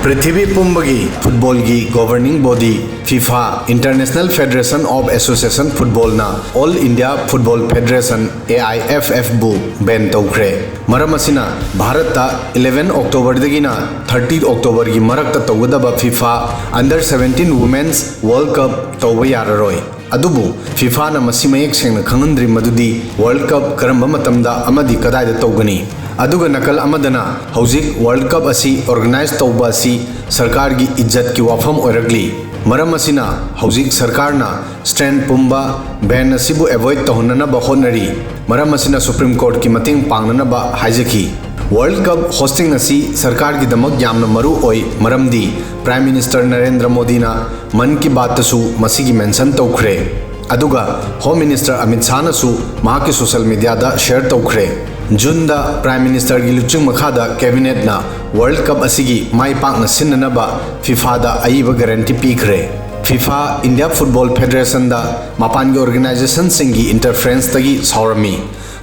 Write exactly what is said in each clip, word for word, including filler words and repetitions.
ꯄ꯭ꯔꯤꯊꯤꯕꯤ ꯄꯨꯝꯕꯒꯤ ꯐꯨꯠꯕꯣꯜꯒꯤ governing body FIFA, international federation of association ꯐꯨꯠꯕꯣꯜꯅ all India football federation, A I F F, ꯕꯨ ꯕꯦꯟ ꯇꯧꯈ꯭ꯔꯦ꯫ ꯃꯔꯝ ꯑꯁꯤꯅ ꯚꯥꯔꯠꯇ ꯏꯂꯦꯚꯦꯟ ꯑꯣꯛꯇꯣꯕꯔꯗꯒꯤꯅ ꯊꯥꯔꯇꯤ ꯑꯣꯛꯇꯣꯕꯔꯒꯤ ꯃꯔꯛꯇ ꯇꯧꯒꯗꯕ FIFA under seventeen women's world cup ꯇꯧꯕ ꯌꯥꯔꯔꯣꯏ꯫ ꯑꯗꯨꯕꯨ ꯐꯤꯐꯥꯅ ꯃꯁꯤ ꯃꯌꯦꯛ ꯁꯦꯡꯅ ꯈꯪꯍꯟꯗ꯭ꯔꯤ ꯃꯗꯨꯗꯤ ꯋꯥꯔꯜꯗ ꯀꯞ ꯀꯔꯝꯕ ꯃꯇꯝꯗ ꯑꯃꯗꯤ ꯀꯗꯥꯏꯗ ꯇꯧꯒꯅꯤ꯫ ꯑꯗꯨꯒ ꯅꯥꯀꯜ ꯑꯃꯗꯅ ꯍꯧꯖꯤꯛ ꯋꯥꯔꯜꯗ ꯀꯞ ꯑꯁꯤ ꯑꯣꯔꯒꯅꯥꯏꯖ ꯇꯧꯕ ꯑꯁꯤ ꯁꯔꯀꯥꯔꯒꯤ ꯏꯖꯠꯀꯤ ꯋꯥꯐꯝ ꯑꯣꯏꯔꯛꯂꯤ꯫ ꯃꯔꯝ ꯑꯁꯤꯅ ꯍꯧꯖꯤꯛ ꯁꯔꯀꯥꯔꯅ ꯁ꯭ꯇꯦꯠ ꯄꯨꯝꯕ ꯕꯦꯟ ꯑꯁꯤꯕꯨ ꯑꯦꯚꯣꯏꯗ ꯇꯧꯍꯟꯅꯅꯕ ꯍꯣꯠꯅꯔꯤ꯫ ꯃꯔꯝ ꯑꯁꯤꯅ ꯁꯨꯄ꯭ꯔꯤꯝ ꯀꯣꯔꯠꯀꯤ ꯃꯇꯦꯡ ꯄꯥꯡꯅꯅꯕ ꯍꯥꯏꯖꯈꯤ꯫ ꯋꯥꯔꯜꯗ ꯀꯞ ꯍꯣꯁꯇꯤꯡ ꯑꯁꯤ ꯁꯔꯀꯥꯔꯒꯤꯗꯃꯛ ꯌꯥꯝꯅ ꯃꯔꯨ ꯑꯣꯏ, ꯃꯔꯝꯗꯤ ꯄ꯭ꯔꯥꯏꯝ ꯃꯤꯅꯤꯁꯇꯔ ꯅꯔꯦꯟꯗ꯭ꯔ ꯃꯣꯗꯤꯅ ꯃꯟ ꯀꯤ ꯕꯥꯠꯇꯁꯨ ꯃꯁꯤꯒꯤ ꯃꯦꯟꯁꯟ ꯇꯧꯈ꯭ꯔꯦ꯫ ꯑꯗꯨꯒ ꯍꯣꯝ ꯃꯤꯅꯤꯁꯇꯔ ꯑꯃꯤꯠ ꯁꯥꯍꯅꯁꯨ ꯃꯍꯥꯛꯀꯤ ꯁꯣꯁꯤꯌꯦꯜ ꯃꯤꯗꯤꯌꯥꯗ ꯁꯦꯌꯔ ꯇꯧꯈ꯭ꯔꯦ꯫ ꯖꯨꯟꯗ ꯄ꯭ꯔꯥꯏꯝ ꯃꯤꯅꯤꯁꯇꯔꯒꯤ ꯂꯨꯆꯤꯡ ꯃꯈꯥꯗ ꯀꯦꯕꯤꯅꯦꯠꯅ ꯋꯥꯔꯜꯗ ꯀꯞ ꯑꯁꯤꯒꯤ ꯃꯥꯏ ꯄꯥꯛꯅ ꯁꯤꯟꯅꯅꯕ ꯐꯤꯐꯥꯗ ꯑꯏꯕ ꯒꯥꯔꯦꯟꯇꯤ ꯄꯤꯈ꯭ꯔꯦ꯫ ꯐꯤꯐꯥ ꯏꯟꯗꯤꯌꯥ ꯐꯨꯠꯕꯣꯜ ꯐꯦꯗꯔꯦꯁꯟꯗ ꯃꯄꯥꯟꯒꯤ ꯑꯣꯔꯒꯅꯥꯏꯖꯦꯁꯟꯁꯤꯡꯒꯤ ꯏꯟꯇꯔꯐꯦꯔꯦꯟꯁꯇꯒꯤ ꯁꯥꯎꯔꯝꯃꯤ꯫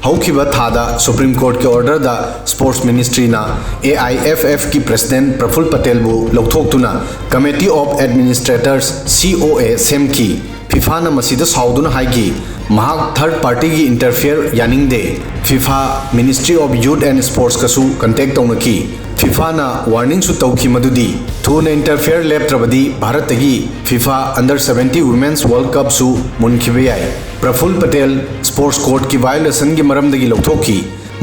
ꯍꯧꯈꯤꯕ ꯊꯥꯗ ꯁꯨꯄ꯭ꯔꯤꯝ ꯀꯣꯔꯠꯀꯤ ꯑꯣꯔꯗꯔꯗ ꯁ꯭ꯄꯣꯔꯠꯁ ꯃꯤꯅꯤꯁꯇ꯭ꯔꯤꯅ ꯑꯦ ꯑꯥꯏ ꯑꯦꯐ ꯑꯦꯐꯀꯤ ꯄ꯭ꯔꯦꯁꯤꯗꯦꯟꯠ ꯄ꯭ꯔꯐꯨꯜ ꯄꯇꯦꯜꯕꯨ ꯂꯧꯊꯣꯛꯇꯨꯅ committee of administrators, C O ꯑꯦ, ꯁꯦꯝꯈꯤ꯫ ꯐꯤꯐꯥꯅ ꯃꯁꯤꯗ ꯁꯥꯎꯗꯨꯅ ꯍꯥꯏꯈꯤ, ꯃꯍꯥꯛ ꯊꯔꯗ ꯄꯥꯔꯇꯤꯒꯤ ꯏꯟꯇꯔꯐꯤꯌꯔ ꯌꯥꯅꯤꯡꯗꯦ꯫ FIFA ministry of youth and ꯁ꯭ꯄꯣꯔꯠꯁꯀꯁꯨ ꯀꯟꯇꯦꯛ ꯇꯧꯅꯈꯤ꯫ ꯐꯤꯐꯥꯅ ꯋꯥꯔꯅꯤꯡꯁꯨ ꯇꯧꯈꯤ ꯃꯗꯨꯗꯤ ꯊꯨꯅ ꯏꯟꯇꯔꯐꯤꯌꯔ ꯂꯦꯞꯇ꯭ꯔꯕꯗꯤ ꯚꯥꯔꯠꯇꯒꯤ FIFA under seventeen women's world ꯀꯞꯁꯨ ꯃꯨꯟꯈꯤꯕ ꯌꯥꯏ꯫ ꯄ꯭ꯔꯐꯨꯜ ꯄꯇꯦꯜ ꯁ꯭ꯄꯣꯔꯠꯁ ꯀꯣꯗꯀꯤ ꯚꯥꯏꯑꯣꯂꯦꯁꯟꯒꯤ ꯃꯔꯝꯗꯒꯤ ꯂꯧꯊꯣꯛꯈꯤ꯫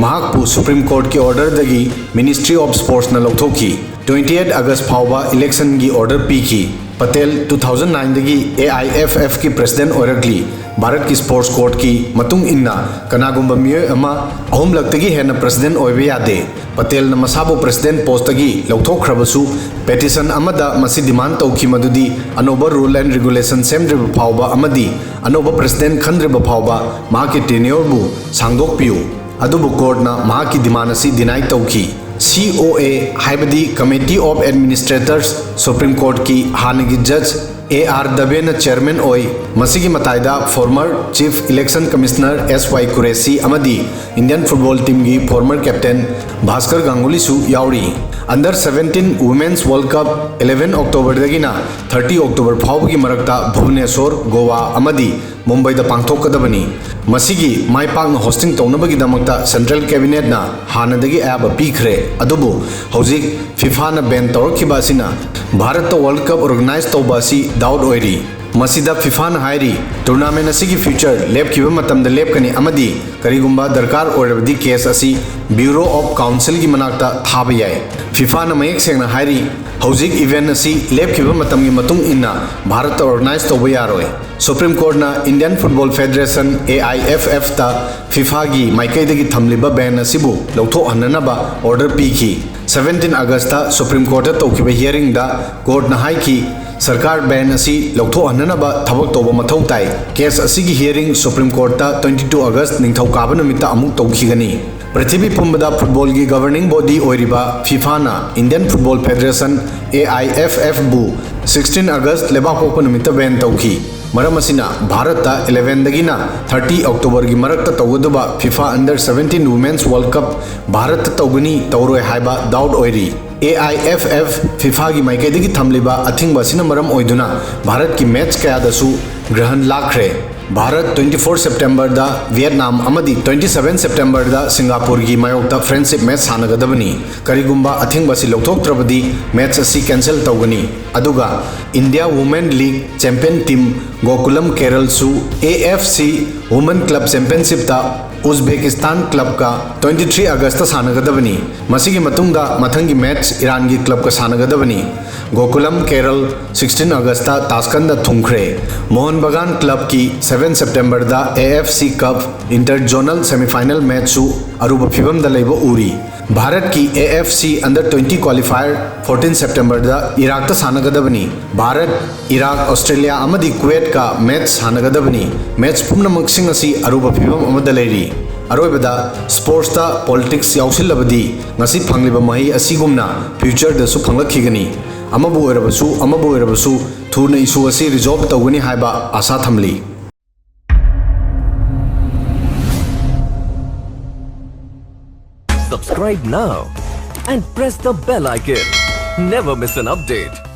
ꯃꯍꯥꯛꯄꯨ ꯁꯨꯄ꯭ꯔꯤꯝ ꯀꯣꯔꯠꯀꯤ ꯑꯣꯔꯗꯔꯗꯒꯤ ꯃꯤꯅꯤꯁꯇ꯭ꯔꯤ ꯑꯣꯐ ꯁ꯭ꯄꯣꯔꯠꯁꯅ ꯂꯧꯊꯣꯛꯈꯤ꯫ ꯇ꯭ꯋꯦꯟꯇꯤ ꯑꯩꯠ ꯑꯥꯒꯁ ꯐꯥꯎꯕ ꯏꯂꯦꯛꯁꯟꯒꯤ ꯑꯣꯔꯗꯔ ꯄꯤꯈꯤ꯫ ꯄꯇꯦꯜ ꯇꯨ ꯊꯥꯎꯖꯟ ꯅꯥꯏꯟꯗꯒꯤ ꯑꯦ ꯑꯥꯏ ꯑꯦꯐ ꯑꯦꯐꯀꯤ ꯄ꯭ꯔꯦꯁꯤꯗꯦꯟꯠ ꯑꯣꯏꯔꯛꯂꯤ꯫ ꯚꯥꯔꯠꯀꯤ ꯁ꯭ꯄꯣꯔꯠꯁ ꯀꯣꯗꯀꯤ ꯃꯇꯨꯡ ꯏꯟꯅ ꯀꯅꯥꯒꯨꯝꯕ ꯃꯤꯑꯣꯏ ꯑꯃ ꯑꯍꯨꯝꯂꯛꯇꯒꯤ ꯍꯦꯟꯅ ꯄ꯭ꯔꯦꯁꯤꯗꯦꯟꯠ ꯑꯣꯏꯕ ꯌꯥꯗꯦ꯫ ꯄꯇꯦꯜꯅ ꯃꯁꯥꯕꯨ ꯄ꯭ꯔꯦꯁꯤꯗꯦꯟꯠ ꯄꯣꯁꯇꯒꯤ ꯂꯧꯊꯣꯛꯈ꯭ꯔꯕꯁꯨ, ꯄꯦꯇꯤꯁꯟ ꯑꯃꯗ ꯃꯁꯤ ꯗꯤꯃꯥꯟꯗ ꯇꯧꯈꯤ ꯃꯗꯨꯗꯤ ꯑꯅꯧꯕ ꯔꯨꯜ ꯑꯦꯟ ꯔꯤꯒꯨꯂꯦꯁꯟ ꯁꯦꯝꯗ꯭ꯔꯤꯕ ꯐꯥꯎꯕ ꯑꯃꯗꯤ ꯑꯅꯧꯕ ꯄ꯭ꯔꯦꯁꯤꯗꯦꯟꯠ ꯈꯟꯗ꯭ꯔꯤꯕ ꯐꯥꯎꯕ ꯃꯍꯥꯛꯀꯤ ꯇꯦꯅ꯭ꯌꯨꯔꯕꯨ ꯁꯥꯡꯗꯣꯛꯄꯤꯌꯨ꯫ ꯑꯗꯨꯕꯨ ꯀꯣꯔꯠꯅ ꯃꯍꯥꯛꯀꯤ ꯗꯤꯃꯥꯟ ꯑꯁꯤ ꯗꯤꯅꯥꯏ ꯇꯧꯈꯤ꯫ ꯁꯤ ꯑꯣ ꯑꯦ, ꯍꯥꯏꯕꯗꯤ ꯀꯃꯤꯇꯤ ꯑꯣꯐ ꯑꯦꯗꯃꯤꯅꯤꯁꯇ꯭ꯔꯦꯇꯔꯁ, ꯁꯨꯄ꯭ꯔꯤꯝ ꯀꯣꯔꯠꯀꯤ ꯍꯥꯟꯅꯒꯤ ꯖꯖ ꯑꯦ ꯑꯥꯔ ꯗꯕꯦꯅ ꯆꯦꯌꯔꯃꯦꯟ ꯑꯣꯏ꯫ ꯃꯁꯤꯒꯤ ꯃꯇꯥꯏꯗ ꯐꯣꯔꯃꯔ ꯆꯤꯐ ꯏꯂꯦꯛꯁꯟ ꯀꯃꯤꯁꯅꯔ ꯑꯦꯁ ꯋꯥꯏ ꯀꯨꯔꯦꯁꯤ ꯑꯃꯗꯤ ꯏꯟꯗꯤꯌꯟ ꯐꯨꯠꯕꯣꯜ ꯇꯤꯝꯒꯤ ꯐꯣꯔꯃꯔ ꯀꯦꯞꯇꯦꯟ ꯚꯥꯁꯀꯔ ꯒꯥꯡꯒꯨꯂꯤꯁꯨ ꯌꯥꯎꯔꯤ꯫ Under seventeen Women's World Cup eleven Octoberꯗꯒꯤꯅ thirty October ꯐꯥꯎꯕꯒꯤ ꯃꯔꯛꯇ ꯚꯨꯕꯅꯦꯁꯣꯔ, ꯒꯣꯋꯥ ꯑꯃꯗꯤ ꯃꯨꯝꯕꯩꯗ ꯄꯥꯡꯊꯣꯛꯀꯗꯕꯅꯤ꯫ ꯃꯁꯤꯒꯤ ꯃꯥꯏ ꯄꯥꯛꯅ hosting ꯇꯧꯅꯕꯒꯤꯗꯃꯛꯇ central cabinetꯅ ꯍꯥꯟꯅꯗꯒꯤ ꯑꯌꯥꯕ ꯄꯤꯈ꯭ꯔꯦ꯫ ꯑꯗꯨꯕꯨ ꯍꯧꯖꯤꯛ FIFAꯅ ban ꯇꯧꯔꯛꯈꯤꯕ ꯑꯁꯤꯅ ꯚꯥꯔꯠꯇ World Cup organize ꯇꯧꯕ ꯑꯁꯤ doubt ꯑꯣꯏꯔꯤ꯫ ꯃꯁꯤꯗ FIFAꯅ ꯍꯥꯏꯔꯤ, tournament ꯑꯁꯤꯒꯤ future ꯂꯦꯞꯈꯤꯕ ꯃꯇꯝꯗ ꯂꯦꯞꯀꯅꯤ ꯑꯃꯗꯤ ꯀꯔꯤꯒꯨꯝꯕ ꯗꯔꯀꯥꯔ ꯑꯣꯏꯔꯕꯗꯤ case ꯑꯁꯤ Bureau of Councilꯒꯤ ꯃꯅꯥꯛꯇ ꯊꯥꯕ ꯌꯥꯏ꯫ FIFAꯅ ꯃꯌꯦꯛ ꯁꯦꯡꯅ ꯍꯥꯏꯔꯤ, ꯍꯧꯖꯤꯛ event ꯑꯁꯤ ꯂꯦꯞꯈꯤꯕ ꯃꯇꯝꯒꯤ ꯃꯇꯨꯡ ꯏꯟꯅ ꯚꯥꯔꯠꯇ organize ꯇꯧꯕ ꯌꯥꯔꯣꯏ꯫ Supreme Courtꯅ Indian Football Federation, AIFFꯇ FIFAꯒꯤ ꯃꯥꯏꯀꯩꯗꯒꯤ ꯊꯝꯂꯤꯕ ban ꯑꯁꯤꯕꯨ ꯂꯧꯊꯣꯛꯍꯟꯅꯅꯕ order ꯄꯤꯈꯤ꯫ Seventeen Augustꯇ Supreme Courtꯇ ꯇꯧꯈꯤꯕ hearingꯗ courtꯅ ꯍꯥꯏꯈꯤ, ꯁꯔꯀꯥꯔ ban ꯑꯁꯤ ꯂꯧꯊꯣꯛꯍꯟꯅꯅꯕ ꯊꯕꯛ ꯇꯧꯕ ꯃꯊꯧ ꯇꯥꯏ꯫ Case ꯑꯁꯤꯒꯤ hearing Supreme Courtꯇ twenty two August ꯅꯤꯡꯊꯧꯀꯥꯕ ꯅꯨꯃꯤꯠꯇ ꯑꯃꯨꯛ ꯇꯧꯈꯤꯒꯅꯤ꯫ ꯄ꯭ꯔꯤꯊꯤꯕꯤ ꯄꯨꯝꯕꯗ footballꯒꯤ governing body ꯑꯣꯏꯔꯤꯕ FIFAꯅ Indian Football Federation, AIFFꯕꯨ sixteen August ꯂꯩꯕꯥꯛꯄꯣꯛꯄ ꯅꯨꯃꯤꯠꯇ ban ꯇꯧꯈꯤ꯫ ꯃꯔꯝ ꯑꯁꯤꯅ ꯚꯥꯔꯠꯇ elevenꯗꯒꯤꯅ thirty Octoberꯒꯤ ꯃꯔꯛꯇ ꯇꯧꯒꯗꯕ FIFA Under seventeen Women's World Cup ꯚꯥꯔꯠꯇ ꯇꯧꯒꯅꯤ ꯇꯧꯔꯣꯏ ꯍꯥꯏꯕ doubt ꯑꯣꯏꯔꯤ꯫ AIFF, FIFAꯒꯤ ꯃꯥꯏꯀꯩꯗꯒꯤ ꯊꯝꯂꯤꯕ ꯑꯊꯤꯡꯕ ꯑꯁꯤꯅ ꯃꯔꯝ ꯑꯣꯏꯗꯨꯅ ꯚꯥꯔꯠꯀꯤ match ꯀꯌꯥꯗꯁꯨ ꯒ꯭ꯔꯍꯟ ꯂꯥꯛꯈ꯭ꯔꯦ꯫ ꯚꯥꯔꯠ twenty four Septemberꯗ ꯚꯤꯌꯦꯠꯅꯥꯝ ꯑꯃꯗꯤ twenty seven Septemberꯗ ꯁꯤꯡꯒꯥꯄꯨꯔꯒꯤ ꯃꯥꯌꯣꯛꯇ friendship match ꯁꯥꯟꯅꯒꯗꯕꯅꯤ꯫ ꯀꯔꯤꯒꯨꯝꯕ ꯑꯊꯤꯡꯕ ꯑꯁꯤ ꯂꯧꯊꯣꯛꯇ꯭ꯔꯕꯗꯤ match ꯑꯁꯤ cancel ꯇꯧꯒꯅꯤ꯫ ꯑꯗꯨꯒ India Women League champion team ꯒꯣꯀꯨꯂꯝ ꯀꯦꯔꯜꯁꯨ AFC Women Club Championshipꯇ ꯎꯖꯕꯦꯀꯤꯁꯇꯥꯟ clubꯀ twenty three Augustꯇ ꯁꯥꯟꯅꯒꯗꯕꯅꯤ꯫ ꯃꯁꯤꯒꯤ ꯃꯇꯨꯡꯗ ꯃꯊꯪꯒꯤ match ꯏꯔꯥꯟꯒꯤ clubꯀ ꯁꯥꯟꯅꯒꯗꯕꯅꯤ꯫ ꯒꯣꯀꯨꯂꯝ ꯀꯦꯔꯜ sixteen Augustꯇ ꯇꯥꯁꯀꯟꯗ ꯊꯨꯡꯈ꯭ꯔꯦ꯫ Mohan ꯕꯒꯥꯟ clubꯀꯤ seven Septemberꯗ AFC Cup inter-zonal semifinal matchꯁꯨ ꯑꯔꯨꯕ ꯐꯤꯚꯝꯗ ꯂꯩꯕ ꯎꯔꯤ꯫ ꯚꯥꯔꯠꯀꯤ AFC Under twenty qualifier fourteen Septemberꯗ ꯏꯔꯥꯛꯇ ꯁꯥꯟꯅꯒꯗꯕꯅꯤ꯫ ꯚꯥꯔꯠ, ꯏꯔꯥꯛ, ꯑꯣꯁꯇ꯭ꯔꯦꯂꯤꯌꯥ ꯑꯃꯗꯤ ꯀꯨꯋꯦꯠꯀ match ꯁꯥꯟꯅꯒꯗꯕꯅꯤ꯫ Match ꯄꯨꯝꯅꯃꯛꯁꯤꯡ ꯑꯁꯤ ꯑꯔꯨꯕ ꯐꯤꯚꯝ ꯑꯃꯗ ꯂꯩꯔꯤ꯫ ꯑꯔꯣꯏꯕꯗ, sportsꯇ politics ꯌꯥꯎꯁꯤꯜꯂꯕꯗꯤ ꯉꯁꯤ ꯐꯪꯂꯤꯕ ꯃꯍꯩ ꯑꯁꯤꯒꯨꯝꯅ futureꯗꯁꯨ ꯐꯪꯂꯛꯈꯤꯒꯅꯤ꯫ ꯑꯃꯕꯨ ꯑꯣꯏꯔꯕꯁꯨ, ꯑꯃꯕꯨ ꯑꯣꯏꯔꯕꯁꯨ, ꯊꯨꯅ issue ꯑꯁꯤ resolve ꯇꯧꯒꯅꯤ ꯍꯥꯏꯕ ꯑꯥꯁꯥ ꯊꯝꯂꯤ꯫ Subscribe now. and press the bell icon. Never miss an update.